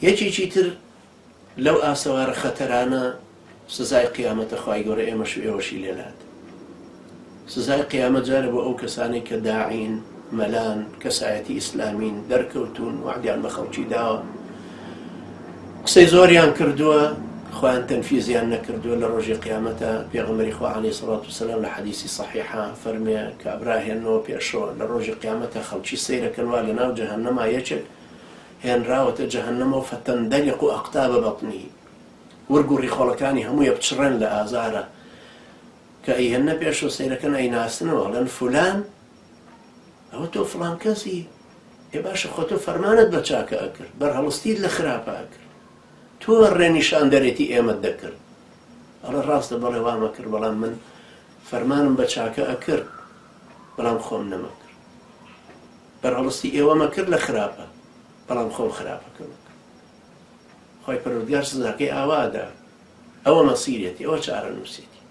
یەکێکی تر لەو ئاسەوارە خەتەرانە سزای قیامەتە خوای گەورە ئێمەش و ئێوەشی لێ نات. سزای قیامەت جارێ بۆ ئەو کەسانەی کە داعین، مەلان، کەسایەتی ئیسلامین، دەرکەوتوون، وەعدیان بە خەڵکی داوە، قسەی زۆریان کردووە، خۆیان تەنفیزیان نەکردووە، لە ڕۆژی قیامەتە پێغەمبەری خوا عەلەیهی سەڵات وسەلام لە حەدیسی سەحیحا فەرمێ کابرا هێننەوە پێشەوە لە ڕۆژی قیامەتە خەڵکی سەیرەکەن وا لەناو جەهەنەما یەکێک هێنراوەتە جەهەنەمەوە فتندلق اقطاب بطنه ورگ و ڕیخۆڵەکانی هەمووی ئەپچڕێن لە ئازارا کە ئەیهێننە پێشەوە سەیرەکەن ئەیناسنەوە ئەڵێن فولان ئەوە تۆ فڵان کەسی ئێ باشە خۆ تۆ فەرمانت بە چاکە ئەکرد بەرهەڵستیت لە خراپە ئەکرد تۆ ڕێنیشاندەرێتی ئێمەت دەکرد ئەڵێ ڕاستە بەڵێ وامە کرد بەڵام من فەرمانم بە چاکە ئەکرد بەڵام خۆم نەمەکرد بەرهەڵستی ئێوەمە کرد لە خراپە بەڵام خۆم خراپەکەم کرد. خوای پەروەردگار سزاکەی ئاوا ئەدا. ئەوە مەسیرێتی، ئەوە چارەنووسێتی.